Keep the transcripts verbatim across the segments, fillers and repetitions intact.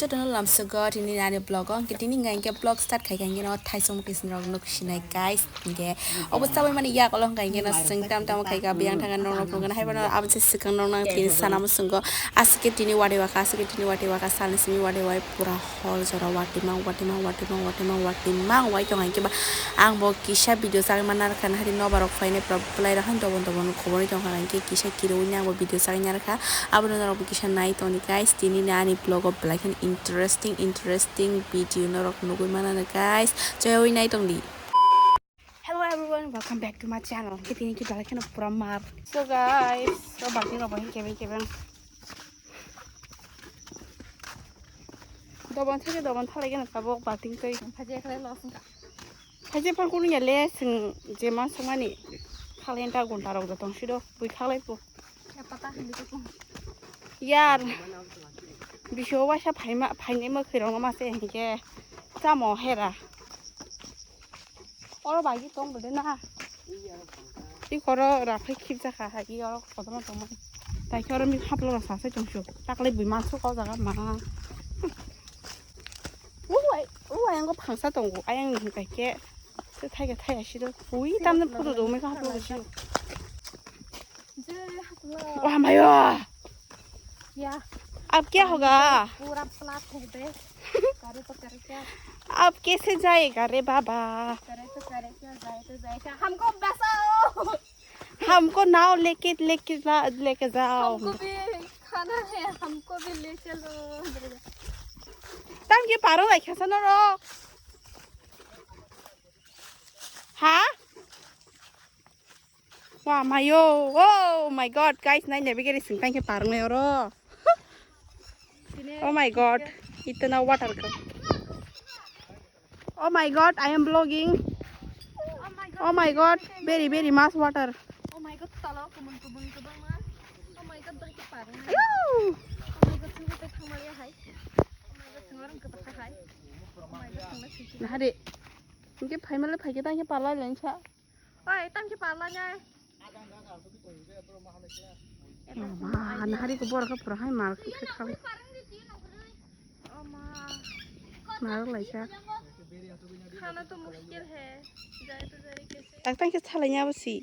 Tono lamsogo tini ani vlog o, hwnkhe tini hwnka hwnkhe vlog start khaikha hwnkhe no thaisong twisong rok nuk sinai guys, hwnkhe obo chabai mani yak olo hwnka hwnkhe no swng tam tamo khaikha biyang thangkha norok phunukgana haiphano abo se swkang norok nang tini sana muchungo aswk khe tini watwi wakha, aswk khe tini watwi wakha, salni simi watwi wai pura hor jora watwi mang, watwi mang, watwi mang, watwi mang, watwi mang wai tongkha hwnkhe ba ang bo kisa video chagwi manna rwkha, nahari nobar rok phainai pura bwlai rok haino dobon dobon khobor wi tongkha hwnkhe kisa kirui ni ang bo video chagwi narwkha. Abono norok bo kisa nai tongdi guys, tini ni ani vlog o belai kheno interesting interesting video norok nugui manano guys, joyoi nai tongdi. Hello everyone, welcome back to my channel. Khe tini khe belai kheno pura mar. So guys, o balti rok bo kebeng kebeng. Dobon theke dobon thalai gana tabok balti twi. Phaje khlai los wngkha. Phaje phang kunu ya le sing je ma songmani. Thalai ta gonta rok jotong sido bui khalai po. Yar, biso waisa phaima, phainai mwkhwirokno mase hinkhe chamo hera. Oro bai tong bwdena. Ikhoro raphai khibjakha hai oro kotorma tongmani. Taikhe oro mi haplo rok sasai tongsu. Taklai bui mansuk o jaga ma. Uwai, uwai ango phangsa tongo. Ayang ni hinkhe se thaiga thai asiro. Ui tamne photo do me haplo rok siro. Wah, mayo. क्या? अब क्या होगा? पूरा प्लाट फेंक दे। करे तो करे क्या? अब कैसे जाएगा रे बाबा? करे तो करे क्या, जाए तो जाए क्या? हमको बचाओ। हमको नाव लेके, लेके जा, लेके जाओ। हमको भी खाना है, हमको भी ले चलो। Tam ke paro lai khasa na ro. Ha? Wah, mayo. Oh my God, guys, nai nabi gari sing tangke parnai oro. Oh my God, itna water ka. Oh my God, I am vlogging. Oh my God, very, very much water. Oh my God, talo kumun kumun kubang ma. Oh my God, dah ke parnai. Ayuu. Oh my God, sungguh tak khamar ya hai. Oh my God, sungguh orang kata hai. Oh my God, sungguh sungguh. Nah, dek. Hingke phaimale phaikhe tangke parla lensa. Oi, tangke parla nyai. Ama, nahari ko borok pura hai mal khe khe kham. Ama. Mal laisa. Khana to mushkil hai. Jai to jai kaise. Tak tangke thalai nya basi.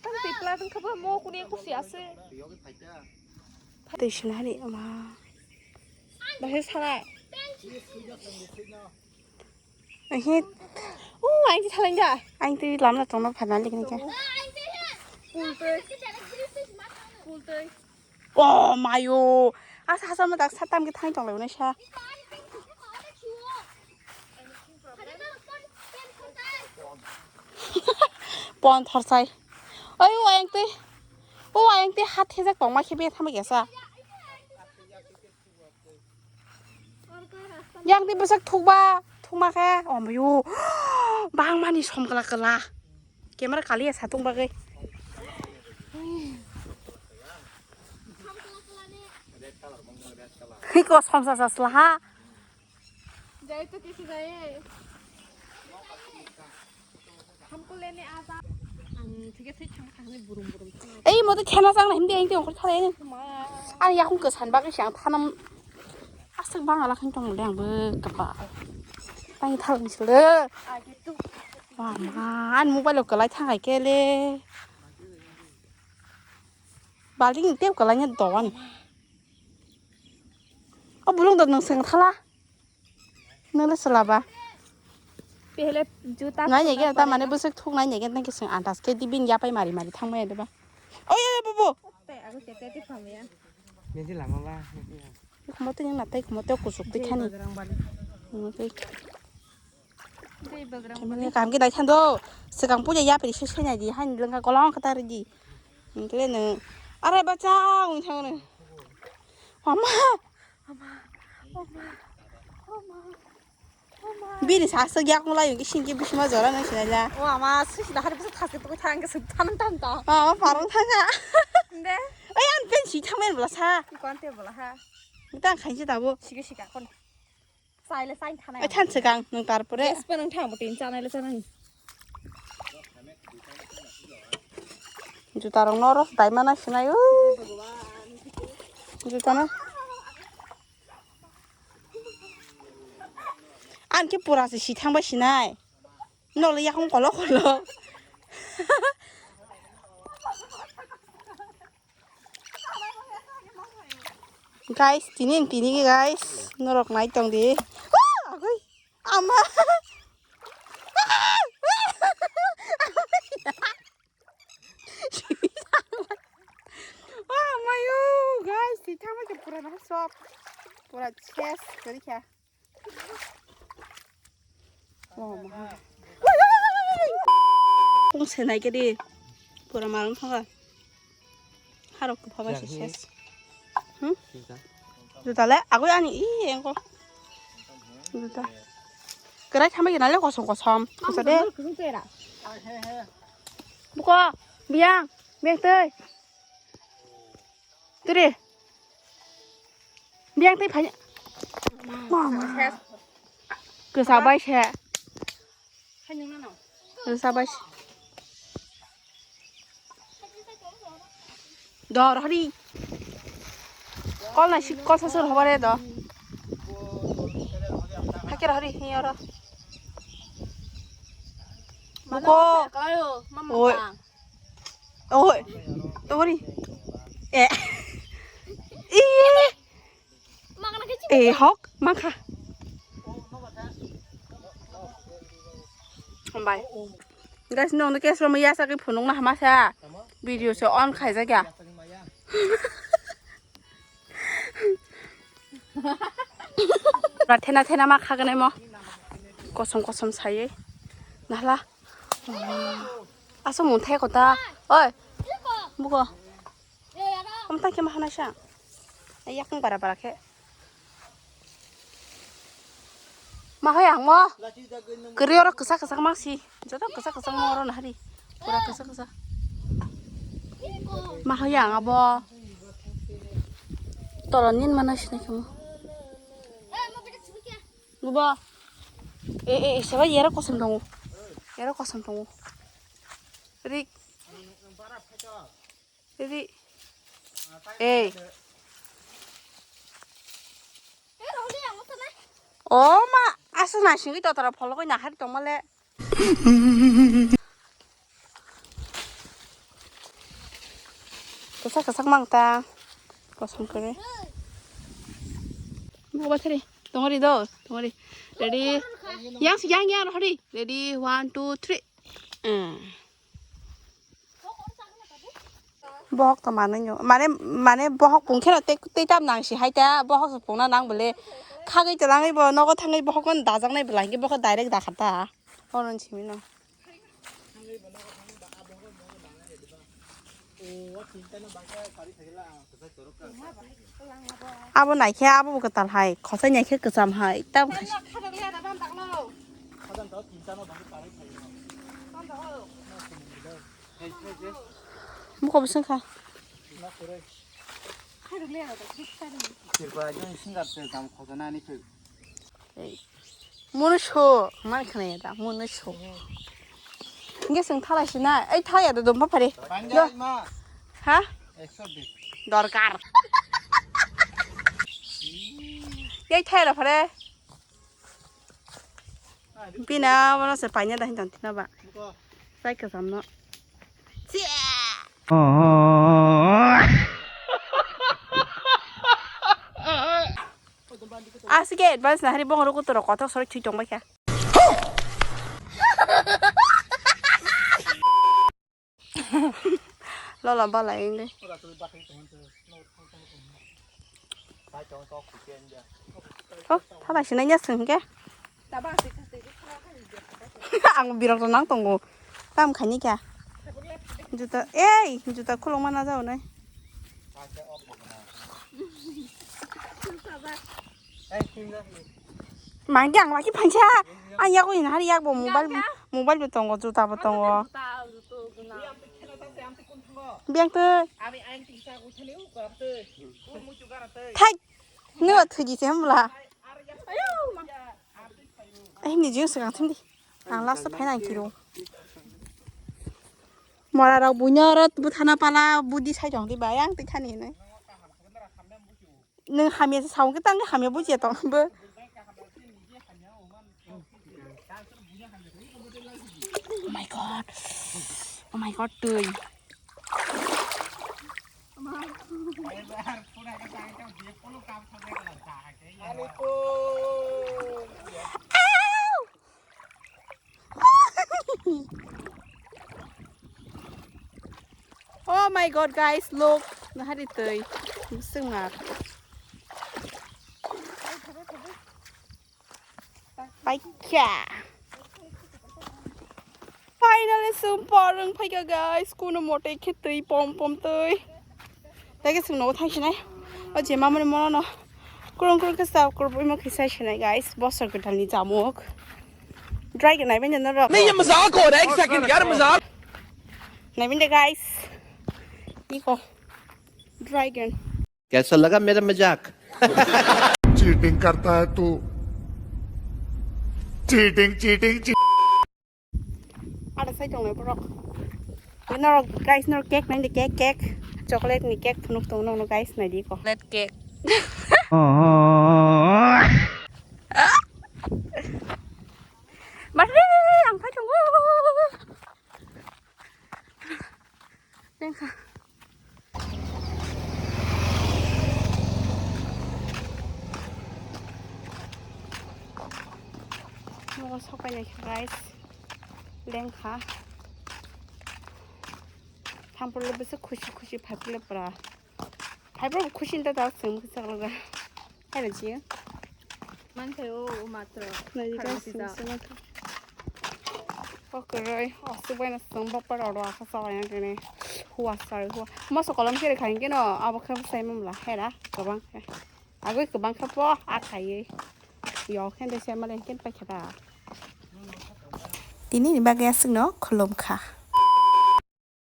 Tang te pla tang khaba mo kuni kusi ase. Tei sinari ama. Bahai salai. Ahi. Uh, aing ti thalai da. Aing ti lamna tongna phanali kini kya. Kultei. Kultei. Oh, mayo. Asa asa ma dak satam ke thang tong lewna sa. Pon thorsai. Oi, o aing ti. O aing ti hat thejak tongma khe be thama kya sa. Yang di bwsak thukba, thukma khe, oh, mayo. Bangmani som kala kala. Camera kaliya satung bagwi. Hiko som sa sa slaha. Jai to kisi jai. Ei, mo to khena chang na himdi ang tong khol thale ni. Ani yakung kwsan bagwi si ang thanam aswk bang ala khan tong le ang bo kapa. Tang thal ni sele. Wa ma, ani mobile o kwlai thang hai kele. Balting tep kwlai nya dogan. O bulung dok nang seng thala. Nole sela ba. Pehele juta nai nege ta mane busuk thuk nai nege nang kising antas ke dibin ya pai mari mari thang mai deba. Oi, oi, bubu. Te ago te te te phamya. Nedi lama ba. Khamo te nang natai khamo te kusuk te khani. Kam ke dai thando. Segang puja ya peri se se nai di han lengka kolong kata di. Nang kele nang. Are bacha ung thang nang. Mama. Bini sa aswk yak mulai yung singke bisima jora nang sinai la. O ama, sisi dahar bisa thasi tu thang ke sub thanam tam ta. Ama parang thanga. Inde. Oi, an pen si thang men bla sa. Ki kon te bla ha. Tang khain si tabo. Sige sige kon. Sai le sai thanai. Oi, than segang nang tarpore. Yes, pa nang thang bo tin chanai le chanai. Juta rok no oro dai mana sinai o. Juta no. Ang khe pura se si thangbai sinai. Nolo yakung kolo kolo. Guys, tini tini guys, norok nai tong di. Ah, agoi. Ama. Ah, mayo, guys, si thangbai khe pura no sob. Pura ses kori kha. Oh, ma. Kung senai ke di. Pura marung thanga. Harok ko phaba se ses. Hmm? Juta le, agoi ani, i, engko. Juta. Kerai thambai gana le kosom kosom. Kosa de. Buko, biang, biang tei. Tiri. Biang tei phai. Mama. Kesa bai se. Kesa bai se. Dor hari. Kol na si kol sasur hobare do. Hakir hari hi oro. Buko. Oi. Oi. Tori. Eh. Ih. Eh, hok, mangkha. Hambai. Guys, nong no case room ya sa ki phunung na hama sa. Video se on khai ja kya. Na thena thena ma kha ganai mo. Kosom kosom sai. Nahla. Aso mun thai kota. Oi. Buko. Amta khe ma hana sa. Ai yakung bara bara khe. Ma hoi ang mo. Kri oro kisa kisa ma si. Joto kisa kisa mo oro nahari. Pura kisa kisa. Ma hoi ang abo. Tolon nin mana sini kemo. Gubo. Eh, eh, eh, seba yara kosong tongo. Yara kosong tongo. Rik. Rik. Eh. Oh ma, asa na singwi totoro pholo koi na hari tongmale. Kisa kisa mang ta. Kosong kore. Buko bathari. Tongori do, tongori. Ready? Yang si yang yang hari. Ready? One, two, three. Mm. Bohok to manwi no. Mane, mane bohok pung kheno tei, tei tam nang si hai ta. Bohok se pungna nang bole. Khagwi twlangwi bo nogo thangwi bohok man dajaknai bwla hinkhe bohok direct dakha ta. Ono simi no. Abo naikhe abo bo kwtal hai, khosai naikhe kwcham hai, tam khai. Buko bwswng kha. Munu so, mar khna ya da, munu so. Nge sing thala sina, ai thala ya da dom pa phare. Panja ima. Ha? Ekso bish. Dorkar. Yai thai ra phare. Bina, bono se paina da hin ton tina ba. Buko. Sai ka samno. Sia. Asike advance na hari bongro ko toro kothok sori thui tong bai kha. Lola bala inde. Oh, thala sinai ya sing ke. Ang birok to nang tongo. Tam khani kya? Juta, ei, juta khulung mana jao nai. Mangke ang lagi pansa. Ang yago ini hari yak bo mobile, mobile bo tongo, juta bo tongo. Biang te. Thai. Nw thwiji se hwnbwla. Ai, ni jing swkang thumdi. Ang last o phaina ang kiro. Mora rok buino oro bwthana pala budi sai tong di bai ang twi thani hinwi. Nwng hamya se sao khe tang hamya bujiya tong bo. God. Oh my God, twi. Oh my God, guys, look. Nahari twi. Sengak. Paikha. Finally, sum porong phaikha, guys. Kuno mote khe twi pom pom twi. Tei khe sum nogo thangsinai. O je mamani mono no. Kurung kurung khe sa kurbui mo khe sai sinai, guys. Bosor kwtalni jamuk. Dry khe naiben jana rok. नहीं, ये मजाक हो रहा है, एक सेकंड यार, मजाक। Naiben de, guys. Iko. Dry khe. कैसा लगा मेरा मजाक? चीटिंग करता है तू। Cheating, cheating, cheating. Ada sai tongnai borok. Norok, guys, norok cake nai di, cake, cake. Chocolate ni cake phunuk tong nono, guys, nai di ko. Chocolate cake. Mari, ang phai tongo. Tengkha. Nogo sopai naikha, guys. Lengkha. Thampurle bwswk khushi khushi phaiphile pura. Phaiphile khusi da da sung kisa kala. Hai na jiya. Manthai o, o matro. Nai di guys, sung sung. Oke roi, asuk bai na sung bapar oro asa sa bai na kene. Hua sa hua. Mas kolam kere khain keno, abo khe sai mamla. Hera, gabang. Agoi kwbang kha po, a khaiwi. Yo, khen de se malen ken pai kha da. Tini ni bagwi aswkno khulum kha.